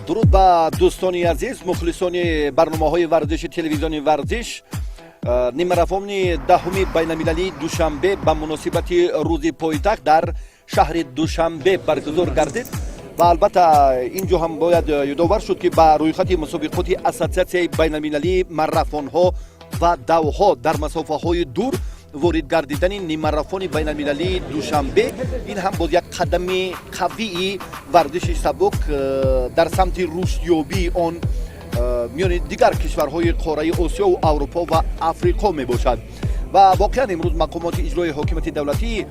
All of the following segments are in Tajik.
Дуруд ба дӯстони азиз, мухлисони барномаҳои варзиши телевизиони «Варзиш». Нимарафони даҳуми байналмилалии Душанбе ба муносибати Рӯзи пойтахт дар шаҳри Душанбе баргузор гардид ва албатта ин ҷо ҳам бояд ёдовар шуд, ки ба рӯйхати мусобиқоти Ассотсиатсияи байналмилалии марафонҳо ва давҳо дар масофаҳои дур ворид гардидани нимарафони байналмилалии Душанбе ин ҳам боз як қадами қавии варзиши сабук дар самти рушдёбии он миёни дигар кишварҳои қораи Осиёву Аврупо ва Африқо мебошад. Ва воқеан имрӯз мақомоти иҷрои ҳокимияти давлатии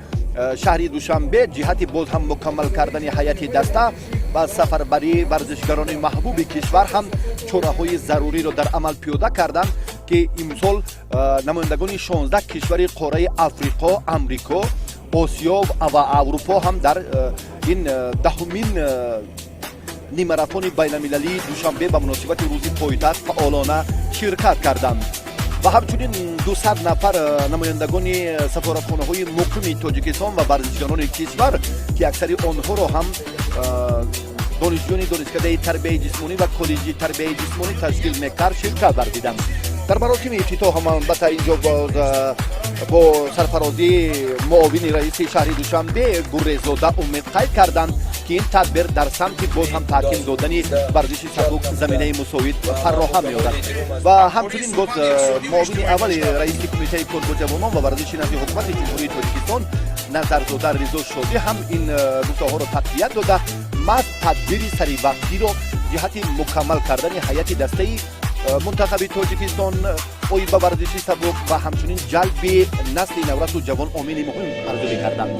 шаҳри Душанбе ҷиҳати боз ҳам мукаммал кардани ҳайати даста ва сафарбарии варзишгарони маҳбуби кишвар ҳам чораҳои заруриро дар амал пиёда карданд, ки имсол намояндагони 16 кишвари қораи Африқо, Амрико, Осиё ва Аврупо ҳам дар ин даҳумин нимарафони байналмилалии Душанбе ба муносибати Рӯзи пойтахт фаъолона ширкат карданд. Ва ҳамчунин 200 нафар намояндагони сафоратхонаҳои муқими Тоҷикистон ва варзишгарони кишвар, ки аксари онҳоро ҳам донишҷӯёни донишкадаи тарбияи ҷисмонӣ ва коллеҷи тарбияи ҷисмонӣ ташкил мекард, ширкат варзиданд. Дар маросими ифтитоҳ ҳам албатта инҷо боз бо сарфарозии муовини раиси шаҳри Душанбе Гуррезода Умед қайд карданд, ки ин тадбир дар самти боз ҳам таҳким додани варзиши сабук заминаи мусоид фароҳам меорад. Ва ҳамчунин боз муовини аввали раиси Кумитаи кор бо ҷавонон ва варзиши назди Ҳукумати Ҷумҳурии Тоҷикистон Назарзода Ризо Шодӣ ҳам ин гуфтаҳоро тақвият дода, маҳз тадбири саривақтиро ҷиҳати мукаммал кардани ҳайати дастаи мунтахаби Тоҷикистон оид ба варзиши сабук ва ҳамчунин ҷалби насли наврасу ҷавон омили муҳим арзёбӣ карданд.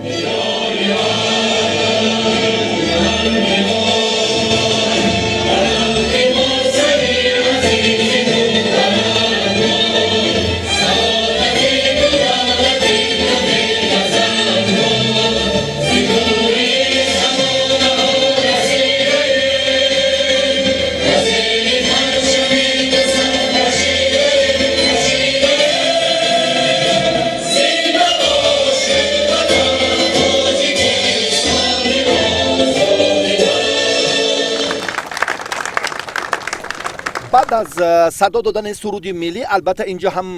Баъд аз садо додани суруди миллӣ, албатта, инҷо ҳам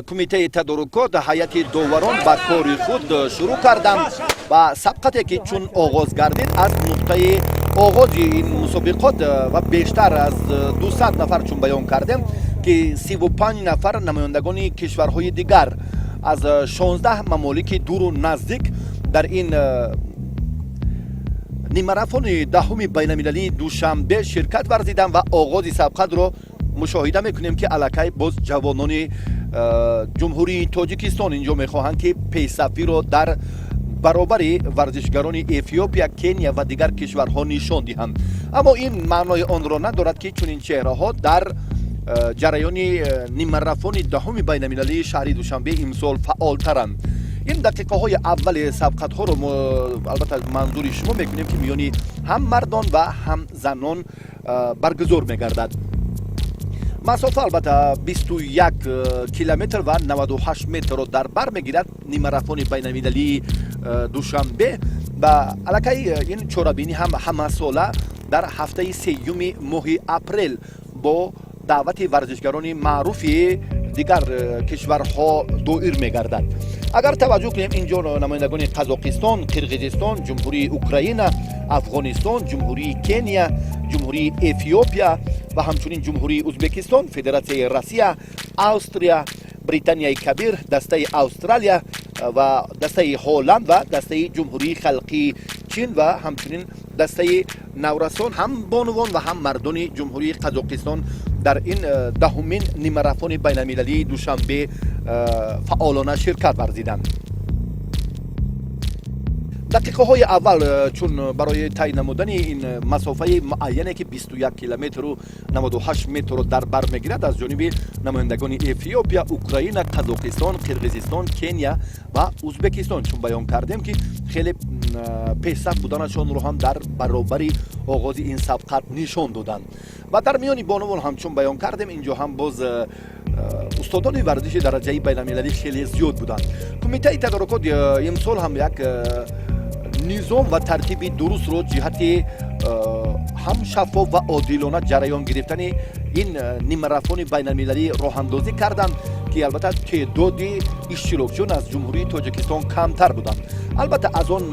кумитаи тадорукот, ҳайати доварон ба кори худ шурӯъ карданд ва сабқате ки чун оғоз гардид, аз нуқтаи оғози ин мусобиқот ва бештар аз 200 нафар, чун баён кардем, ки 35 нафар намояндагони кишварҳои дигар аз 16 мамолики дуру наздик дар ин нимарафони даҳуми байналмилалии Душанбе ширкат варзиданд. Ва оғози сабқатро мушоҳида мекунем, ки аллакай боз ҷавонони Ҷумҳурии Тоҷикистон инҷо мехоҳанд, ки пешсафиро дар баробари варзишгарони Эфиопия, Кения ва дигар кишварҳо нишон диҳанд. Аммо ин маънои онро надорад, ки чунин чеҳраҳо дар ҷараёни нимарафони даҳуми байналмилалии шаҳри Душанбе имсол фаъолтаранд. Ин дақиқаҳои аввали сабқатҳоро мо албатта манзури шумо мекунем, ки миёни ҳам мардон ва ҳам занон баргузор мегардад. Масофа албатта 21 километр ва 98 метрро дар бар мегирад нимарафони байналмилалии Душанбе. Ва аллакай ин чорабинӣ ҳам ҳамасола дар ҳафтаи сеюми моҳи апрел бо даъвати варзишгарони маъруфи дигар кишварҳо доир мегардад. Агар таваҷҷӯҳ кунем, инҷо намояндагони Қазоқистон, Қирғизистон, Ҷумҳурии Украина, Афғонистон, Ҷумҳурии Кения, Ҷумҳурии Эфиопия ва ҳамчунин Ҷумҳурии Узбекистон, Федератсияи Россия, Австрия, Британияи Кабир, дастаи Австралия ва дастаи Ҳолланд ва дастаи Ҷумҳурии Халқии Чин ва ҳамчунин дастаи наврасон, ҳам бонувон ва ҳам мардони Ҷумҳурии Қазоқистон дар ин даҳумин нимарафони байналмилалии Душанбе фаъолона ширкат варзиданд. Дақиқаҳои аввал чун барои тай намудани ин масофаи муайяне, ки 21 километру 98 метрро дар бар мегирад, аз ҷониби намояндагони Эфиопия, Украина, Қазоқистон, Қирғизистон, Кения ва Узбекистон, чун баён кардем, ки хеле пешсаф буданашонро ҳам дар баробари оғози ин сабқат нишон доданд. Ва дар миёни бонувон ҳам, чун баён кардем, инҷо ҳам боз устодони варзиши дараҷаи байналмилалӣ хеле зиёд буданд. Кумитаи тадорукот имсол ҳам як низом ва тартиби дурустро ҷиҳати ҳамоҳангсозии ҳам шаффоф ва одилона ҷараён гирифтани ин нимарафони байналмилалӣ роҳандозӣ карданд, ки албатта теъдоди иштирокчиён аз Ҷумҳурии Тоҷикистон камтар буданд. Албатта, аз он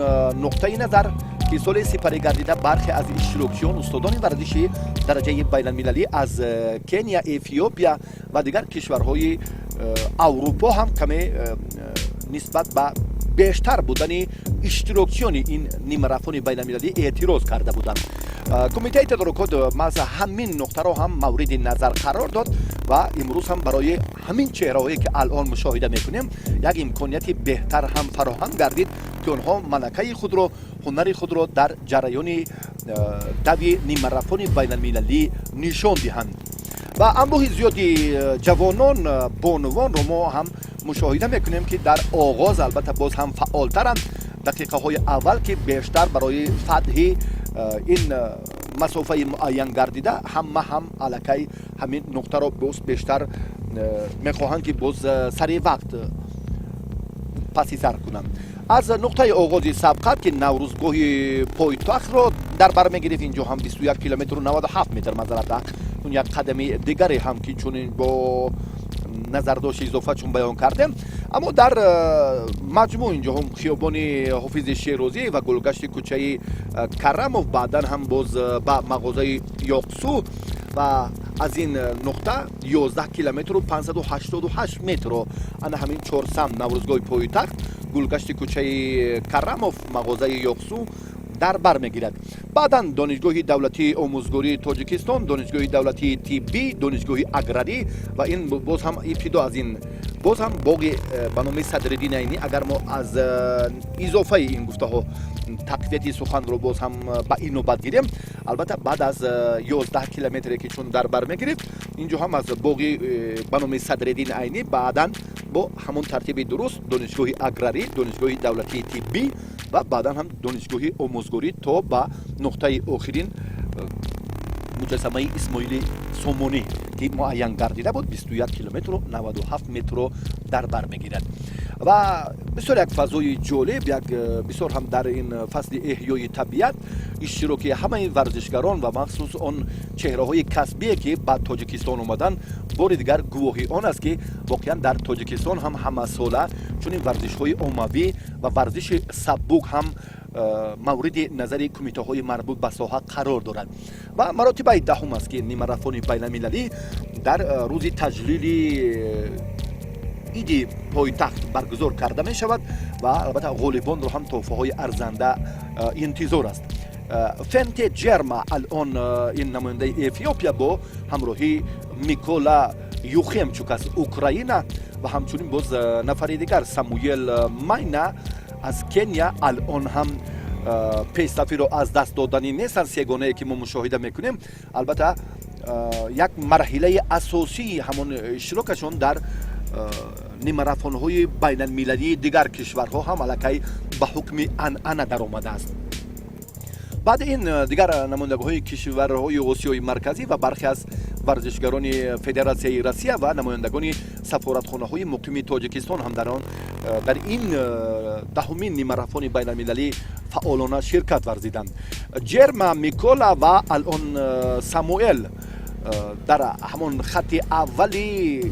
нуқтаи назар, ки соли сипарӣ гардида бархе аз иштирокчиён устодони варзиши дараҷаи байналмилалӣ аз Кения, Эфиопия ва дигар кишварҳои Аврупо ҳам каме нисбат ба бештар будани иштирокчиёни ин нимарафони байналмилалӣ эътироз карда буданд. Кумитаи тадорукот маҳз ҳамин нуқтаро ҳам мавриди назар қарор дод ва имрӯз ҳам барои ҳамин чеҳраҳое, ки алон мушоҳида мекунем, як имконияти беҳтар ҳам фароҳам гардид, ки онҳо малакаи худро, ҳунари худро дар ҷараёни дави нимарафони байналмилалӣ нишон диҳанд. Ва анбӯҳи зиёди ҷавонон, бонувонро мо ҳам мушоҳида мекунем, ки дар оғоз албатта боз ҳам фаъолтаранд. Дақиқаҳои аввал, ки бештар барои фатҳи ин масофаи муайян гардида, ҳама ҳам аллакай ҳамин нуқтаро боз бештар мехоҳанд, ки боз сари вақт паси сар кунанд. Аз нуқтаи оғози сабқат, ки Наврӯзгоҳи пойтахтро дар бар мегирифт, инҷо ҳам 21 километру 97 метр мазарата. Як қадами дигаре ҳам, ки чунин бо назардошти изофа чун баён кардем, аммо дар маҷмӯъ инҷо ҳам хиёбони Ҳофизи Шерозӣ ва гулгашти кӯчаи Карамов, баъдан ҳам боз ба мағозаи Ёқсу ва аз ин нуқта 11 километру 588 метрро ана ҳамин чорсам, Наврӯзгоҳи пойтахт, гулгашти кӯчаи Карамов, мағозаи Ёқсу дар бар мегирад. Баъдан Донишгоҳи давлатии омӯзгории Тоҷикистон, Донишгоҳи давлатии тиббӣ, Донишгоҳи аграрӣ ва ин боз ҳам ибтидо аз ин боз ҳам боғи ба номи Садриддин Айнӣ. Агар мо аз изофаи ин гуфтаҳо тақвияти суханро боз ҳам ба ин навбат гирем, албатта, баъд аз 11 километре, ки чун дар бар мегирифт, инҷо ҳам аз боғи ба номи Садриддин Айнӣ, баъдан бо ҳамон тартиби дуруст Донишгоҳи аграрӣ, Донишгоҳи давлатии тиббӣ ва баъдан ҳам Донишгоҳи омӯзгорӣ то ба нуқтаи охирин, муҷассамаи Исмоили Сомонӣ, ки муайян гардида буд, 21 километру 97 метрро дар бар мегирад. Ва бисёр як фазои ҷолиб, як бисёр ҳам дар ин фасли эҳёи табиат иштироки ҳамаи варзишгарон ва махсус он чеҳраҳои касбие, ки ба Тоҷикистон омаданд, бори дигар гувоҳи он аст, ки воқеан дар Тоҷикистон ҳам ҳамасола чунин варзишҳои оммавӣ ва варзиши сабук ҳам мавриди назари кумитаҳои марбут ба соҳа қарор дорад. Ва маротибаи даҳум аст, ки нимарафони байналмилалӣ дар рӯзи таҷлили иди пойтахт баргузор карда мешавад ва албатта ғолибонро ҳам тӯҳфаҳои арзанда интизор аст. Фенте Ҷерма алон ин намояндаи Эфиопия бо ҳамроҳии Микола Юхемчук аз Украина ва ҳамчунин боз нафари дигар Самуел Майна аз Кения алон ҳам пешсафиро аз даст доданӣ нестанд. Сегонае, ки мо мушоҳида мекунем, албатта, як марҳилаи асосии ҳамон иштирокашон дар нимарафонҳои байналмилалии дигар кишварҳо ҳам аллакай ба ҳукми анъана даромадааст. Баъди ин дигар намояндагоҳои кишварҳои Осиёи Марказӣ ва бархе аз варзишгарони Федератсияи Россия ва намояндагони сафоратхонаҳои муқими Тоҷикистон ҳам дар ин даҳумин нимарафони байналмилалӣ фаъолона ширкат варзиданд. Ҷерма, Микола ва алон Самуэл дар ҳамон хатти аввали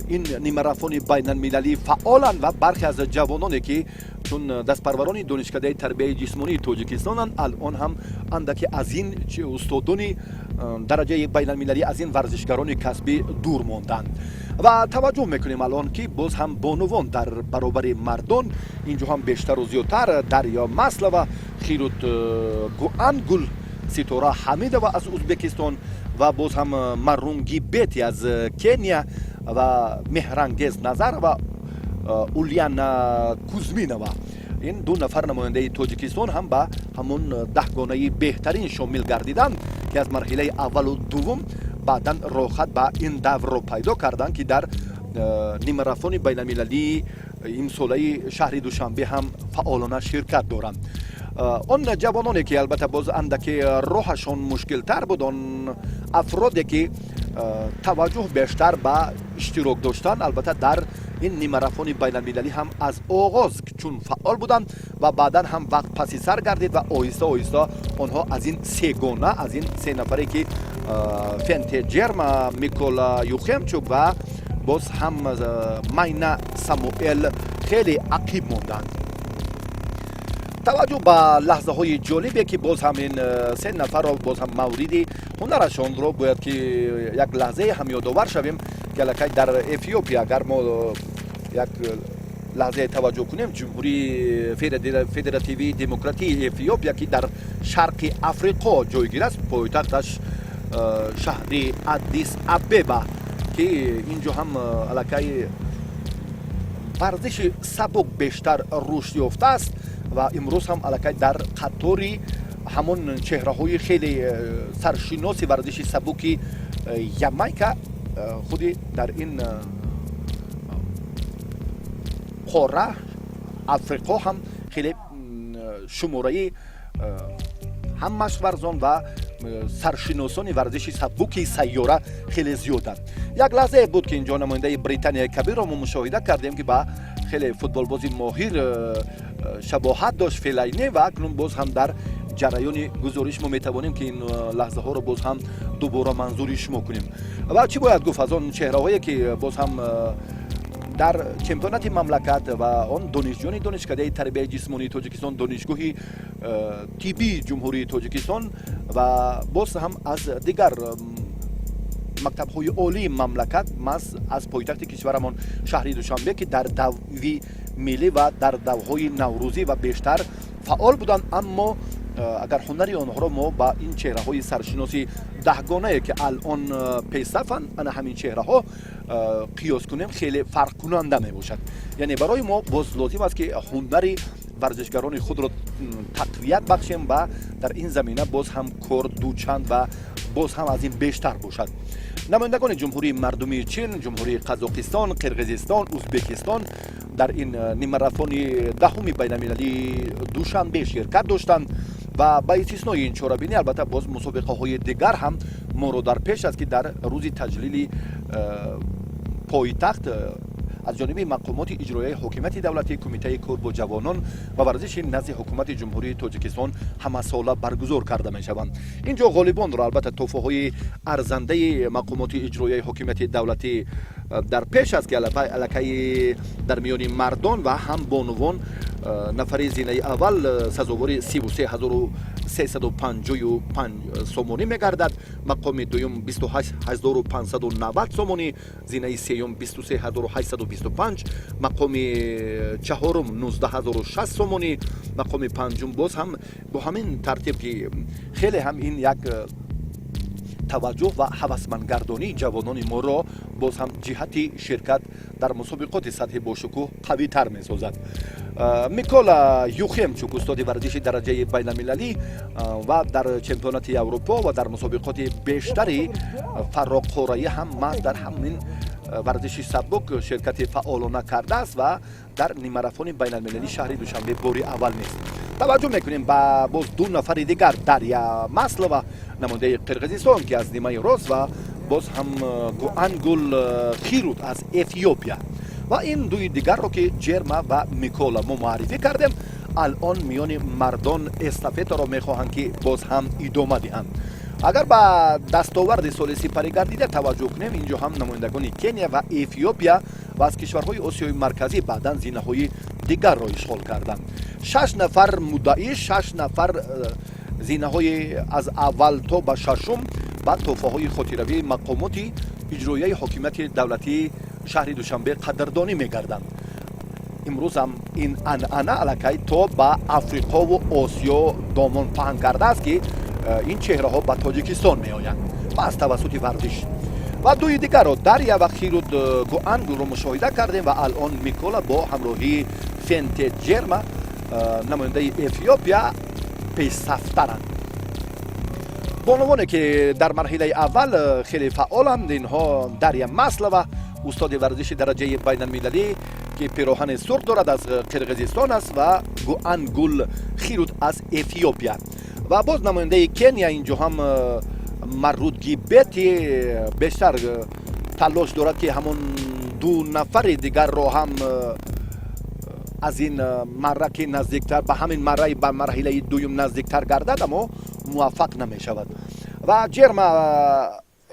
ин нимарафони байналмилалӣ фаъоланд ва бархе аз ҷавононе, ки чун дастпарварони Донишкадаи тарбияи ҷисмонии Тоҷикистонанд, алон ҳам андаке аз ин устодони дараҷаи байналмилалӣ, аз ин варзишгарони касбӣ дур монданд. Ва таваҷҷӯҳ мекунем алон, ки боз ҳам бонувон дар баробари мардон инҷо ҳам бештару зиёдтар: Дарья Маслова, Хирут Гуангул, Ситора Ҳамидова аз Узбекистон ва боз ҳам Марунги Бети аз Кения ва Меҳрангез Назарова, Ульяна Кузминова. Ин ду нафар намояндаи Тоҷикистон ҳам ба ҳамон даҳгонаи беҳтарин шомил гардиданд, ки аз марҳилаи аввалу дуввум баъдан роҳат ба ин даврро пайдо карданд, ки дар нимарафони байналмилалии имсолаи шаҳри Душанбе ҳам фаъолона ширкат доранд. Он ҷавононе, ки албатта боз андаке роҳашон мушкилтар буд, он афроде, ки таваҷҷӯҳ бештар ба иштирок доштан, албатта, дар Ин нимарафони байналмилалӣ ҳам аз оғоз чун фаъол буданд ва баъдан ҳам вақт паси сар гардид ва оҳиста оҳиста онҳо аз ин сегона, аз ин се нафаре, ки Фенте Ҷерма, Микола Юхемчук ва боз ҳам Майна Самуэл, хеле ақиб монданд. Таваҷҷӯҳ ба лаҳзаҳои ҷолибе, ки боз ҳам ин се нафарро, боз ҳам мавриди ҳунарашонро бояд ки як лаҳзае ҳам ёдовар шавем, ки аллакай дар Эфиопия, агар мо як лаҳзае таваҷҷӯҳ кунем, Ҷумҳурии Федеративии Демократии Эфиопия, ки дар Шарқи Африқо ҷойгир аст, пойтахташ шаҳри Аддис Абеба, ки ин ҷо ҳам аллакай варзиши сабук бештар рушд ёфтааст ва имрӯз ҳам аллакай дар қатори ҳамон чеҳраҳои хеле саршиноси варзиши сабуки Ямайка, худи дар ин қора Африқо ҳам хеле шумораи ҳам машқварзон ва саршиносони варзиши сабуки сайёра хеле зиёданд. Як лаҳзае буд, ки инҷо намояндаи Британияи Кабирро мо мушоҳида кардем, ки ба хеле футболбози моҳир шабоҳат дошт, Фелайне. Ва акнун боз ҳам дар ҷараёни гузориш мо метавонем, ки ин лаҳзаҳоро боз ҳам дубора манзури шумо кунем. Ва чӣ бояд гуфт аз он чеҳраҳое, ки боз ҳам дар чемпионати мамлакат ва он донишҷӯёни Донишкадаи тарбияи ҷисмонии Тоҷикистон, Донишгоҳи тиббии Ҷумҳурии Тоҷикистон ва боз ҳам аз дигар мактабҳои олии мамлакат, маҳз аз пойтахти кишварамон, шаҳри Душанбе, ки дар дави миллӣ ва дар давҳои наврӯзӣ ва бештар фаъол буданд. Аммо агар ҳунари онҳоро мо ба ин чеҳраҳои саршиноси даҳгонае, ки алон пешсафанд, ана ҳамин чеҳраҳо, қиёс кунем, хеле фарқкунанда мебошад. Яъне барои мо боз лозим аст, ки ҳунари варзишгарони худро тақвият бахшем ва дар ин замина боз ҳам кор дучанд ва боз ҳам аз ин бештар бошад. Намояндагони Ҷумҳурии Мардумии Чин, Ҷумҳурии Қазоқистон, Қирғизистон, Узбекистон дар ин нимарафони 10-уми байналмилалии Душанбе ширкат доштанд. Ва ба истиснои ин чорабинӣ, албатта, боз мусобиқаҳои дигар ҳам моро дар пеш аст, ки дар рӯзи таҷлили пойтахт аз ҷониби мақомоти иҷроияи ҳокимияти давлатӣ, Кумитаи кор бо ҷавонон ва варзиши назди Ҳукумати Ҷумҳурии Тоҷикистон ҳамасола баргузор карда мешаванд. Ин ҷо ғолибонро, албатта, тӯҳфаҳои арзандаи мақомоти иҷроияи ҳокимияти давлатӣ дар пеш аст, ки аллакай дар миёни мардон ва ҳам бонувон нафари зинаи аввал сазовори 33 355 сомонӣ мегардад, мақоми дуюм 28 590 сомонӣ, зинаи сеюм 23 825, мақоми чаҳорум 19 060 сомонӣ, мақоми панҷум боз ҳам бо ҳамин тартиб, ки хеле ҳам ин як таваҷҷӯҳ ва ҳавасмандгардонии ҷавонони моро боз ҳам ҷиҳати ширкат дар мусобиқоти сатҳи бошукӯҳ қавитар месозад. Микола Юхемчук, устоди варзиши дараҷаи байналмилалӣ ва дар чемпионати Аврупо ва дар мусобиқоти бештари фароқораӣ ҳам маҳз дар ҳамин варзиши сабук ширкати фаъолона кардааст ва дар нимарафони байналмилалии шаҳри Душанбе бори аввал нест. Таваҷҷӯҳ мекунем ба боз ду нафари дигар: Дарья Маслова, намояндаи Қирғизистон, ки аз нимаи рост, ва боз ҳам Гуангул Хирут аз Эфиопия. Ва ин дуи дигарро, ки Ҷерма ва Микола, мо муаррифӣ кардем. Алон миёни мардон эстафетаро мехоҳанд, ки боз ҳам идома диҳанд. Агар ба дастоварди соли сипарӣ гардида таваҷҷӯҳ кунем, инҷо ҳам намояндагони Кения ва Эфиопия ва аз кишварҳои Осиёи Марказӣ баъдан зинаҳои дигарро ишғол карданд. Шаш нафар муддаӣ, шаш нафар зинаҳои аз аввал то ба шашум ба тӯҳфаҳои хотиравии мақомоти иҷроияи ҳокимияти давлатии шаҳри Душанбе қадрдонӣ мегарданд. Имрӯзам ин анъана аллакай то ба Африқову Осиё домон паҳн кардааст, ки ин чеҳраҳо ба Тоҷикистон меоянд ва аз тавассути варзиш. Ва дуи дигарро, Дарья ва Хируд Гуангулро, мушоҳида кардем. Ва алон Микола бо ҳамроҳии Фенте Ҷерма, намояндаи Эфиопия, пешсафтаранд. Бонувоне, ки дар марҳилаи аввал хеле фаъоланд, инҳо Дарья Маслова, устоди варзиши дараҷаи байналмилалӣ, ки пироҳани сурх дорад, аз Қирғизистон аст, ва Гуангул Хируд аз Эфиопия. Ва боз намояндаи Кения инҷо ҳам Марудги Бети бештар талош дорад, ки ҳамон Ду нафари дигарро ҳам аз ин марра ки наздиктар ба ҳамин марраи ба марҳилаи дуюм наздиктар гардад, аммо муваффақ намешавад. Ва Ҷерма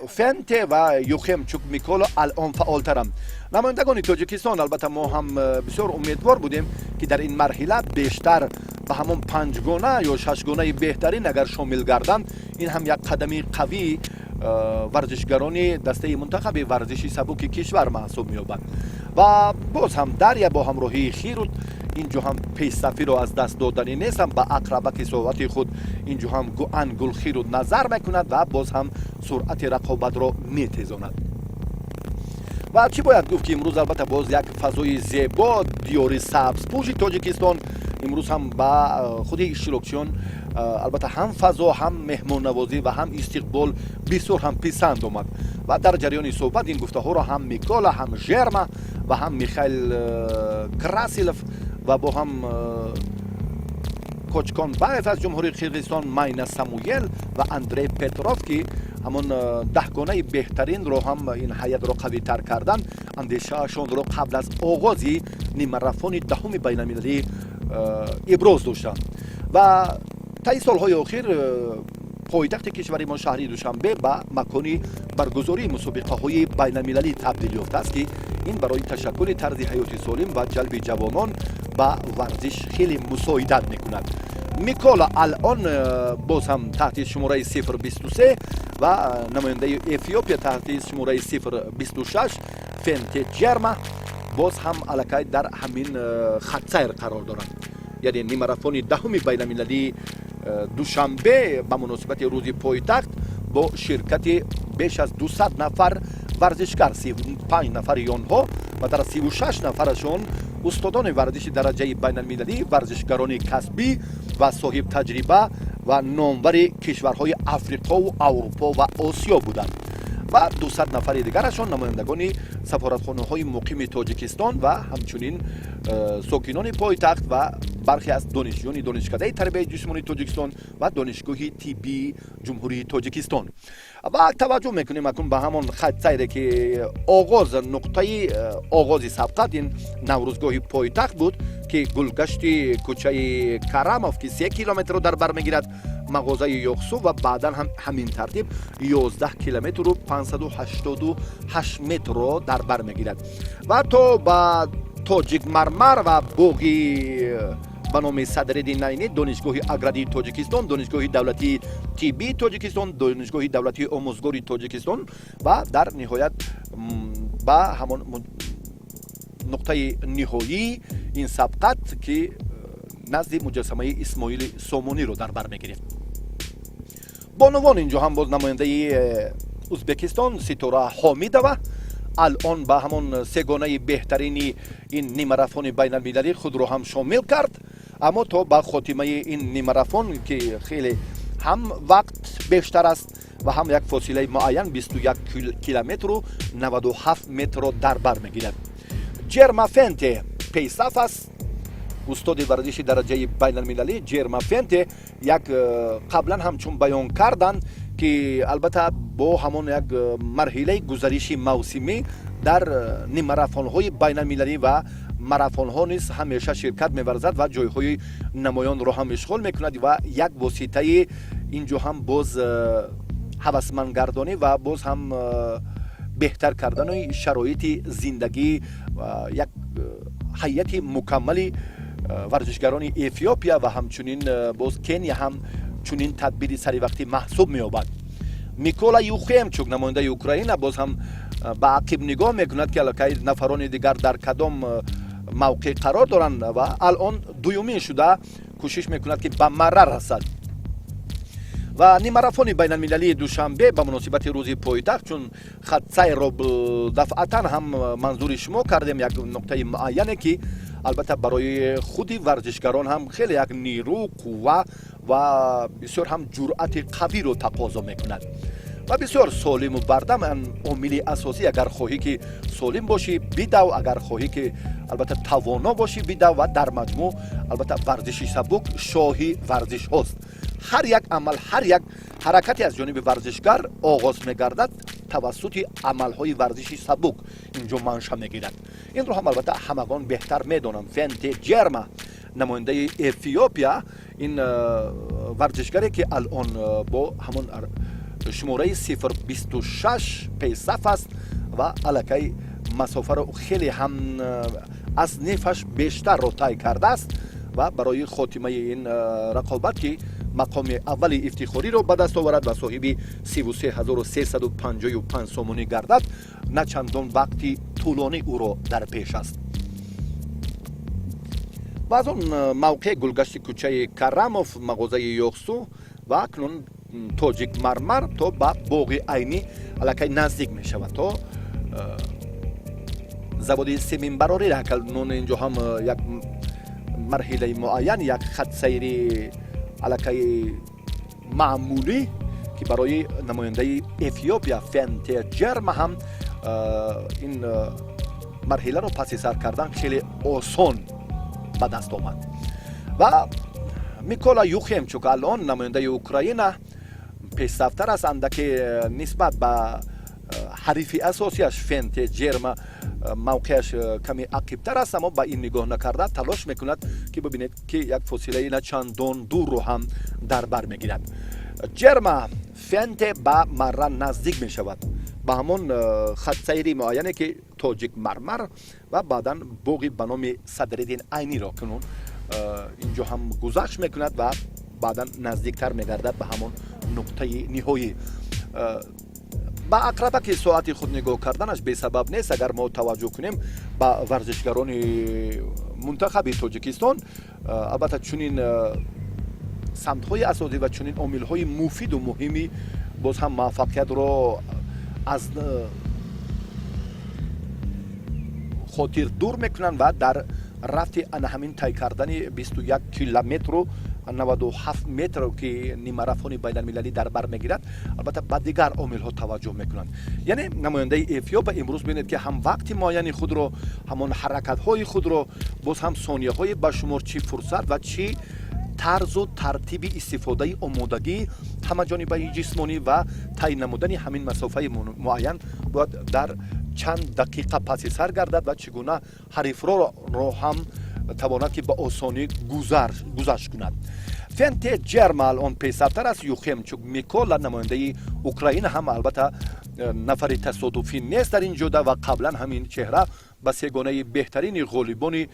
Фенте ва Юхемчук Миколо алон фаъолтаранд. Намояндагони Тоҷикистон, албатта, мо ҳам бисёр умедвор будем, ки дар ин марҳила бештар ба ҳамон панҷгона ё шашгонаи беҳтарин агар шомил гарданд, ин ҳам як қадами қавии варзишгарони дастаи мунтахаби варзиши сабуки кишвар маҳсуб меёбад. Ва боз ҳам Дарья бо ҳамроҳии Хирут инҷо ҳам пешсафиро аз даст доданӣ нестам. Ба ақрабаки соати худ инҷо ҳам Гуангул Хирут назар мекунад ва боз ҳам суръати рақобатро метезонад. Ва чӣ бояд гуфт, ки имрӯз, албатта, боз як фазои зебо, диёри сабзпӯши Тоҷикистон имрӯз ҳам ба худи иштирокчиён, албатта, ҳам фазо, ҳам меҳмоннавозӣ ва ҳам истиқбол бисёр ҳам писанд омад. Ва дар ҷараёни суҳбат ин гуфтаҳоро ҳам Микола, ҳам Жерма ва ҳам Михаил Красилов ва бо ҳам Кочконбаев аз Ҷумҳурии Қирғизистон, Майна Самуел ва Андрей Петров, ки ҳамон даҳгонаи беҳтаринро ҳам ин ҳайатро қавитар кардан, андешаашонро қабл аз оғози нимарафони даҳуми байналмилалӣ иброз доштанд. Ва таи солҳои охир пойтахти кишвари мо, шаҳри Душанбе, ба макони баргузории мусобиқаҳои байналмилалӣ табдил ёфтааст, ки ин барои ташаккули тарзи ҳаёти солим ва ҷалби ҷавонон ба варзиш хеле мусоидат мекунад. Микола алон боз ҳам таҳти шумораи 023 ва намояндаи Эфиопия таҳти шумораи 026 Фенте Ҷерма боз ҳам аллакай дар ҳамин хатсайр қарор доранд. Яъне нимарафони даҳуми байналмилалии Душанбе ба муносибати Рӯзи пойтахт бо ширкати беш аз 200 нафар варзишгар, 35 нафари онҳо ва дар 36 нафарашон устодони варзиши дараҷаи байналмилалӣ, варзишгарони касбӣ ва соҳибтаҷриба ва номвари кишварҳои Африқову Аврупо ва Осиё буданд ва 200 нафари дигарашон намояндагони сафоратхонаҳои муқими Тоҷикистон ва ҳамчунин сокинони пойтахт ва бархе аз донишҷӯёни Донишкадаи тарбияи ҷисмонии Тоҷикистон ва Донишгоҳи тиббии Ҷумҳурии Тоҷикистон. Ва таваҷҷӯҳ мекунем акнун ба ҳамон хатсайре, ки оғоз, нуқтаи оғози сабқат ин Наврӯзгоҳи пойтахт буд, ки гулгашти кӯчаи Карамов, ки 3 километрро дар бар мегирад, мағозаи Ёқсу ва баъдан ҳам ҳамин тартиб 11 километру 588 метрро дар бар мегирад ва то ба Тоҷикмармар ва боғи ба номи Садриддин Айнӣ, Донишгоҳи аграрии Тоҷикистон, Донишгоҳи давлатии тиббии Тоҷикистон, Донишгоҳи давлатии омӯзгори Тоҷикистон ва дар ниҳоят ба ҳамон нуқтаи ниҳоии ин сабқат, ки назди муҷассамаи Исмоили Сомониро дар бар мегирифт. Бонувон, инҷо ҳам боз намояндаи Ӯзбекистон Ситора Ҳомидова алон ба ҳамон сегонаи беҳтарини ин нимарафони байналмилалӣ худро ҳам шомил кард. Аммо то ба хотимаи ин нимарафон, ки хеле ҳам вақт бештар аст ва ҳам як фосилаи муайян, 21 километру 97 метрро дар бар мегирад, Ҷерма Фенте пешсаф аст. Устоди варзиши дараҷаи байналмилалӣ Ҷерма Фенте як қаблан ҳам чун баён карданд, ки албатта бо ҳамон як марҳилаи гузариши мавсимӣ дар нимарафонҳои байналмилалӣ ва марафонҳо низ ҳамеша ширкат меварзад ва ҷойҳои намоёнро ҳам ишғол мекунад ва як воситаи инҷо ҳам боз ҳавасмандгардонӣ ва боз ҳам беҳтар кардани шароити зиндагӣ як ҳайати мукаммали варзишгарони Эфиопия ва ҳамчунин боз Кения ҳам чунин тадбири саривақтӣ маҳсуб меёбад. Микола Юхемчук, намояндаи Украина, боз ҳам ба ақиб нигоҳ мекунад, ки аллакай нафарони дигар дар кадом мавқеъ қарор доранд, ва алон дуюмин шуда кӯшиш мекунад, ки ба марра расад. Ва нимарафони байналмилалии Душанбе ба муносибати Рӯзи пойтахт, чун хатсайрро дафъатан ҳам манзури шумо кардем, як нуқтаи муайяне, ки албатта барои худи варзишгарон ҳам хеле як нирӯ, қувва ва бисёр ҳам ҷуръати қавиро тақозо мекунад ва бисёр солиму бардам омили асосӣ. Агар хоҳӣ, ки солим бошӣ, бидав, агар хоҳӣ, ки албатта тавоно бошӣ, бидав. Ва дар маҷмӯъ, албатта, варзиши сабук шоҳи варзишҳост. Ҳар як амал, ҳар як ҳаракате аз ҷониби варзишгар оғоз мегардад. Тавассути амалҳои варзиши сабук инҷо манша мегирад. Инро ҳам, албатта, ҳамагон беҳтар медонанд. Фенте Ҷерма, намояндаи Эфиопия, ин варзишгаре, ки алон бо ҳамон шумораи 0,26 пешсаф аст ва аллакай масофаро хеле ҳам аз нефаш бештарро тай кардааст ва барои хотимаи ин рақобат, ки мақоми аввали ифтихориро ба даст оварад ва соҳиби 33 355 сомонӣ гардад, на чандон вақти тӯлонӣ ӯро дар пеш аст. Ва аз он мавқеъ гулгашти кӯчаи Карамов, мағозаи Ёхсу ва акнун Тоҷик Мармар то ба боғи Айнӣ аллакай наздик мешавад, то заводи семинбарорӣ. Акнун инҷо ҳам як марҳилаи муайян, як хатсайри аллакай маъмулӣ, ки барои намояндаи Эфиопия Фенте Ҷерма ҳам ин марҳиларо паси сар кардан хеле осон ба даст омад. Ва Микола Юхемчук, алон намояндаи Украина, пешсафтар аст андаке нисбат ба ҳарифи асосияш Фенте Ҷерма, мавқеаш каме ақибтар аст, аммо ба ин нигоҳ накарда талош мекунад, ки бибинед, ки як фосилаи на чандон дурро ҳам дар бар мегирад. Ҷерма Фенте ба марра наздик мешавад, ба ҳамон хатсайри муайяне, ки Тоҷик Мармар ва баъдан боғи ба номи Садриддин Айниро кунун инҷо ҳам гузашт мекунад ва баъдан наздиктар мегардад ба ҳамон нуқтаи ниҳоӣ. Ба ақрабаки соати худ нигоҳ карданаш бесабаб нест. Агар мо таваҷҷӯҳ кунем ба варзишгарони мунтахаби Тоҷикистон, албатта, чунин самтҳои асосӣ ва чунин омилҳои муфиду муҳими боз ҳам муваффақиятро аз хотир дур мекунанд ва дар рафти ана ҳамин тай кардани 21 километру 97 метр, ки нимарафони байналмилалӣ дар бар мегирад, албатта, ба дигар омилҳо таваҷҷӯҳ мекунанд. Яъне намояндаи Эфиопа имрӯз, бинед, ки ҳам вақти муайяни худро, ҳамон ҳаракатҳои худро, боз ҳам сонияҳои ба шумор, чӣ фурсат ва чӣ тарзу тартиби истифодаи омодагии ҳамаҷонибаи ҷисмонӣ ва тай намудани ҳамин масофаи муайян бояд дар чанд дақиқа паси сар гардад ва чӣ гуна ҳарифроро ҳам тавонад, ки ба осонӣ гузашт кунад. Фенте Ҷерма алон пешсафтар аст. Юхемчук Микола, намояндаи Украина, ҳам, албатта, нафари тасодуфӣ нест дар ин ҷода ва қаблан ҳамин чеҳра ба сегонаи беҳтарини ғолибони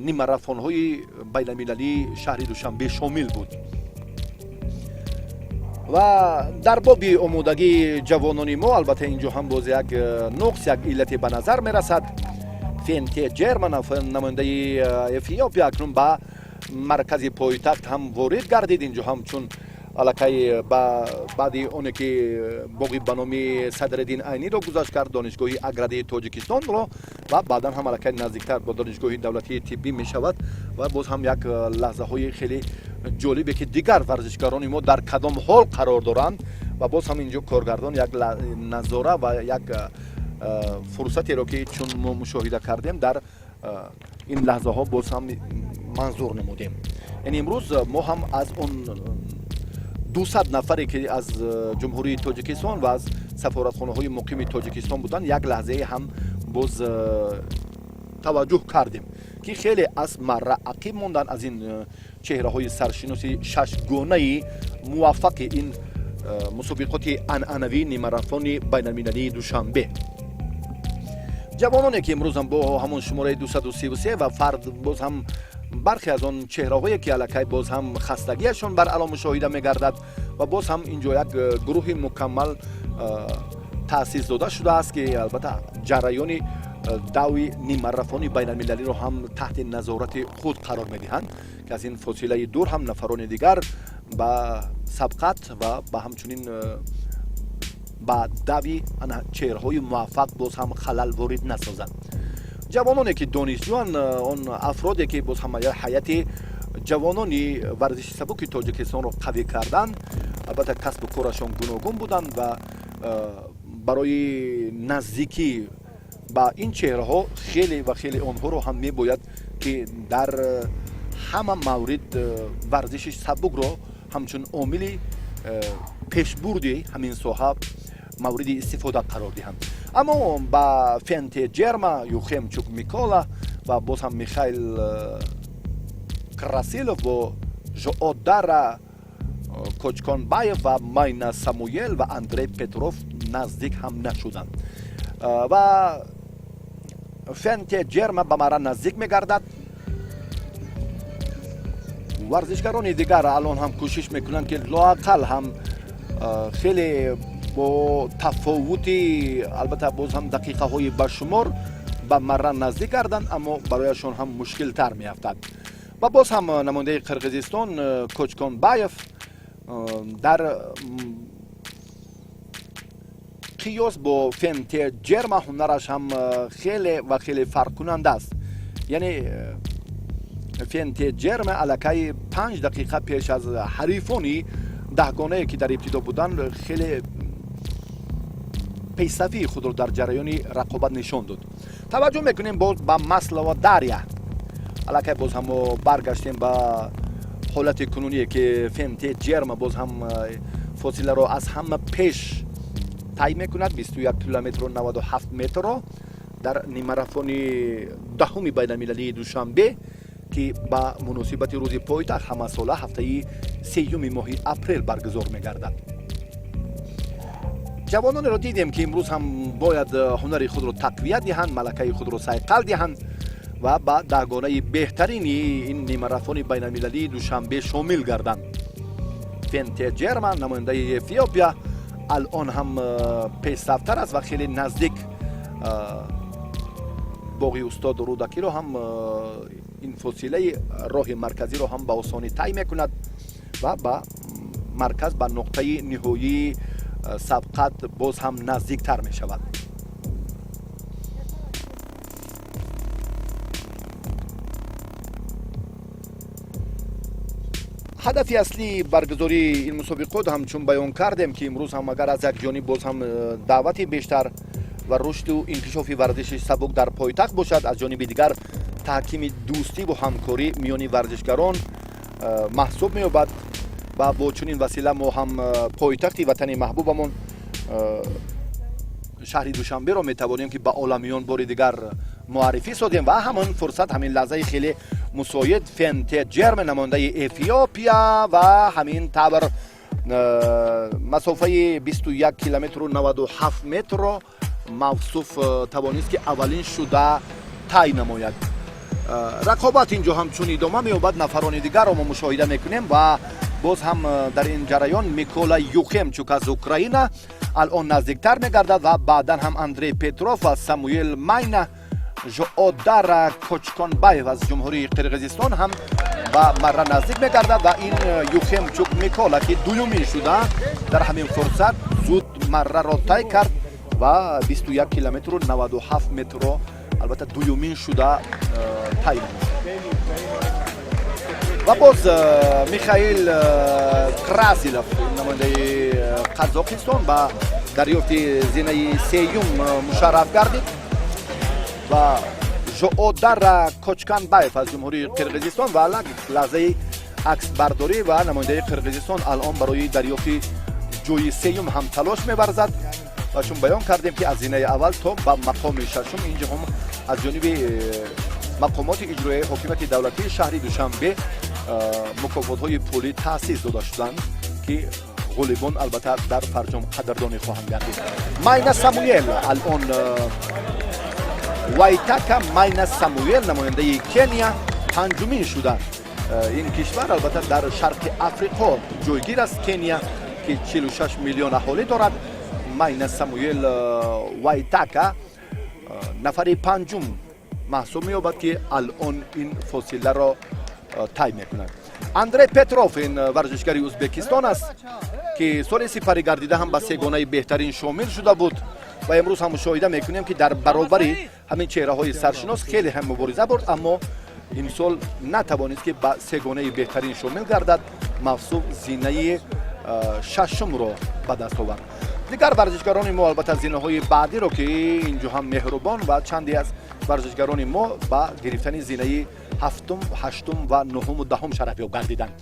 нимарафонҳои байналмилалии шаҳри Душанбе шомил буд. Ва дар боби омодагии ҷавонони мо, албатта, инҷо ҳам боз як нуқс, як иллате ба назар мерасад. Фенте Ҷерма, намояндаи Эфиопия, акнун ба маркази пойтахт ҳам ворид гардид. Инҷо ҳам чун аллакай баъди оне ки боғи ба номи Садриддин Айниро гузашт кард, Донишгоҳи аграрии Тоҷикистонро ва баъдан ҳам аллакай наздиктар ба Донишгоҳи давлатии тиббӣ мешавад. Ва боз ҳам як лаҳзаҳои хеле ҷолибе, ки дигар варзишгарони мо дар кадом ҳол қарор доранд. Ва боз ҳам инҷо коргардон як назора ва як фурсатеро, ки чун мо мушоҳида кардем, дар ин лаҳзаҳо боз ҳам манзур намудем. Яъне имрӯз мо ҳам аз он 200 нафаре, ки аз Ҷумҳурии Тоҷикистон ва аз сафоратхонаҳои муқими Тоҷикистон буданд, як лаҳзае ҳам боз таваҷҷӯҳ кардем, ки хеле аз марра ақиб монданд аз ин чеҳраҳои саршиноси шашгонаи муваффақи ин мусобиқоти анъанавии нимарафони байналмилалии Душанбе. Ҷавононе, ки имрӯзам бо ҳамон шумораи 233 ва фард, боз ҳам бархе аз он чеҳраҳое, ки аллакай боз ҳам хастагиашон бар ало мушоҳида мегардад. Ва боз ҳам инҷо як гурӯҳи мукаммал таъсис дода шудааст, ки, албатта, ҷараёни дави нимарафони байналмилалиро ҳам таҳти назорати худ қарор медиҳанд, ки аз ин фосилаи дур ҳам нафарони дигар ба сабқат ва ба ҳамчунин ба дави ана чеҳраҳои муваффақ боз ҳам халал ворид насозад. Ҷавононе, ки донишҷӯян, он афроде, ки боз ҳам ҳайати ҷавонони варзиши сабуки Тоҷикистонро қавӣ карданд, албатта, касбу корашон гуногун буданд ва барои наздикӣ ба ин чеҳраҳо хеле ва хеле онҳоро ҳам мебояд, ки дар ҳама маврид варзиши сабукро ҳамчун омили пешбурди ҳамин соҳа. Мавриди истифода қарор диҳанд, аммо ба Фенте Ҷерма, Юхемчук Микола ва боз ҳам Михаил Красилов бо Жоодара Кочконбаев ва Майна Самуел ва Андрей Петров наздик ҳам нашуданд. Ва Фенте Ҷерма ба мара наздик мегардад. Варзишгарони дигар алон ҳам кӯшиш мекунанд, ки лоақал ҳам хеле бо тафовути, албатта, боз ҳам дақиқаҳои баршумор ба марра наздик гарданд, аммо барояшон ҳам мушкилтар меафтад. Ва боз ҳам намояндаи Қирғизистон Кочконбаев дар қиёс бо Фенте Ҷерма ҳунараш ҳам хеле ва хеле фарқкунанда аст. Яъне Фенте Ҷерма аллакай 5 дақиқа пеш аз ҳарифони даҳгонае, ки дар ибтидо буданд, хеле пешсафии худро дар ҷараёни рақобат нишон дод. Таваҷҷӯҳ мекунем боз ба Маслова Дарья. Аллакай боз ҳам мо баргаштем ба ҳолати кунуние, ки Фенте Ҷерма боз ҳам фосиларо аз ҳама пеш тай мекунад, 21 километру 97 метрро дар нимарафони даҳуми байналмилалии Душанбе, ки ба муносибати рӯзи пойтахт ҳамасола ҳафтаи сеюми моҳи апрел баргузор мегардад. Ҷавононеро дидем, ки имрӯз ҳам бояд ҳунари худро тақвият диҳанд, малакаи худро сайқал диҳанд ва ба даҳгонаи беҳтарини ин нимарафони байналмилалии Душанбе шомил гарданд. Фенте Ҷерма, намояндаи Эфиопия, алон ҳам пешсафтар аст ва хеле наздик боғи устод Рӯдакиро ҳам, ин фосилаи роҳи марказиро ҳам ба осонӣ тай мекунад ва ба марказ, ба нуқтаи ниҳоии сабқат боз ҳам наздиктар мешавад. Ҳадафи аслии баргузории ин мусобиқот, ҳамчун баён кардем, ки имрӯз ҳам агар аз як ҷониб боз ҳам даъвати бештар ва рушду инкишофи варзиши сабук дар пойтахт бошад, аз ҷониби дигар таҳкими дӯстиву ҳамкорӣ миёни варзишгарон маҳсуб меёбад. Ва бо чунин васила мо ҳам пойтахти ватани маҳбубамон, шаҳри Душанберо, метавонем, ки ба оламиён бори дигар муаррифӣ созем. Ва ҳамон фурсат, ҳамин лаҳзаи хеле мусоид, Фенте Ҷерме, намояндаи Эфиопия, ва ҳамин тавр масофаи 21 километру 97 метрро мавсуф тавонист, ки аввалин шуда тай намояд. Рақобат инҷо ҳамчун идома меёбад. Нафарони дигарро мо мушоҳида мекунем ва боз ҳам дар ин ҷараён Микола Юхемчук аз Украина алон наздиктар мегардад ва баъдан ҳам Андрей Петров ва Самуел Майна, Жоодара Кочконбаев аз Ҷумҳурии Қирғизистон ҳам ба марра наздик мегардад. Ва ин Юхемчук Микола, ки дуюмин шуда, дар ҳамин фурсат зуд марраро тай кард ва 21 километру 97 метрро, албатта, дуюмин шуда тай намуд. Ва боз Михаил Красилов, намояндаи Қазоқистон, ба дарёфти зинаи сеюм мушарраф гардид ва Жоодара Кочканбаев аз Ҷумҳурии Қирғизистон ва лаҳзаи аксбардорӣ. Ва намояндаи Қирғизистон алон барои дарёфти ҷои сеюм ҳам талош меварзад. Ва чун баён кардем, ки аз зинаи аввал то ба мақоми шашум инҷо ҳам аз ҷониби мақомоти иҷроияи ҳокимияти давлатии шаҳри Душанбе мукофотҳои пулӣ таъсис дода шуданд, ки ғолибон, албатта, дар фарҷом қадрдонӣ хоҳанд гардид. Майна Самуел алон, Вайтака Майна Самуел, намояндаи Кения, панҷумин шуда. Ин кишвар, албатта, дар шарқи Африқо ҷойгир аст, Кения, ки 46 миллион аҳолӣ дорад. Майна Самуел Вайтака нафари панҷум маҳсуб меёбад, ки алон ин фосиларо тай мекунад. Андрей Петров, ин варзишгари Ӯзбекистон аст, ки соли сипарӣ гардида ҳам ба сегонаи беҳтарин шомил шуда буд. Ва имрӯз ҳам мушоҳида мекунем, ки дар баробари ҳамин чеҳраҳои саршинос хеле ҳам мубориза бурд, аммо имсол натавонист, ки ба сегонаи беҳтарин шомил гардад. Мавсуф зинаи шашумро ба даст овард. Дигар варзишгарони мо, албатта, зинаҳои баъдиро, ки инҷо ҳам Меҳрубон ва чанде аз варзишгарони мо ба гирифтани зинаи ҳафтум, ҳаштум ва нуҳуму даҳум шарафёб гардиданд.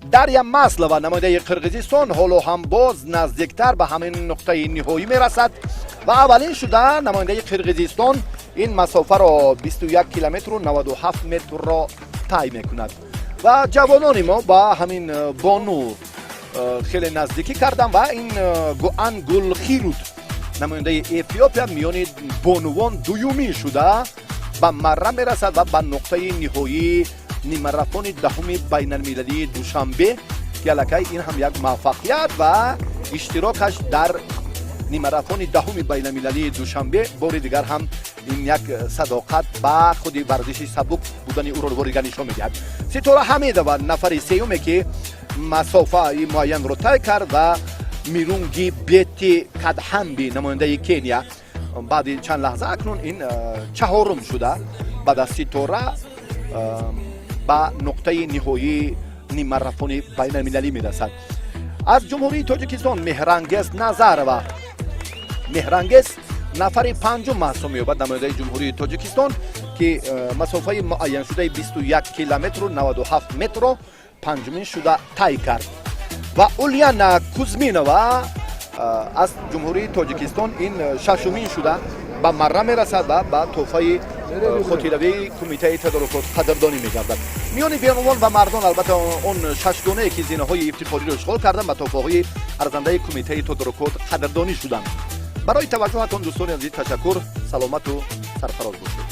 Дарья Маслова, намояндаи Қирғизистон, ҳоло ҳам боз наздиктар ба ҳамин нуқтаи ниҳоӣ мерасад ва аввалин шуда намояндаи Қирғизистон ин масофаро 21 километру 97 метрро тай мекунад. Ва ҷавонони мо ба ҳамин бону хеле наздикӣ карданд ва ин Гуан Гулхируд, намояндаи Эфиопия, миёни бонувон дуюмин шуда ба марра мерасад ва ба нуқтаи ниҳоии нимарафони 10-уми байналмилалии Душанбе, ки аллакай ин ҳам як муваффақият ва иштирокаш дар нимарафони 10-уми байналмилалии Душанбе бори дигар ҳам ин як садоқат ба худи варзиши сабук будани ӯро бори дигар нишон медиҳад. Ситора Ҳамидова нафари сеюме, ки масофаи муайянро тай кард, ва Мирунги Бети Кадҳамби, намояндаи Кения, баъди чанд лаҳза акнун ин чаҳорум шуда баъд аз Ситора ба нуқтаи ниҳоии нимарафони байналмилалӣ мерасад. Аз Ҷумҳурии Тоҷикистон Меҳрангез Назарова. Меҳрангез нафари панҷум маҳсуб меёбад, намояндаи Ҷумҳурии Тоҷикистон, ки масофаи муайяншудаи 21 километру 97 метрро панҷумин шуда тай кард. Ва Ульяна Кузминова аз Ҷумҳурии Тоҷикистон ин шашумин шуда ба марра мерасад ва ба тӯҳфаи хотиравии Кумитаи тадорукот қадрдонӣ мегардад. Миёни бонувон ва мардон, албатта, он шашгонае, ки зинаҳои ифтихориро ишғол карданд, ба тӯҳфаҳои арзандаи Кумитаи тадорукот қадрдонӣ шуданд. Барои таваҷҷӯҳатон, дӯстони азиз, ташаккур. Саломату сарфароз бошед.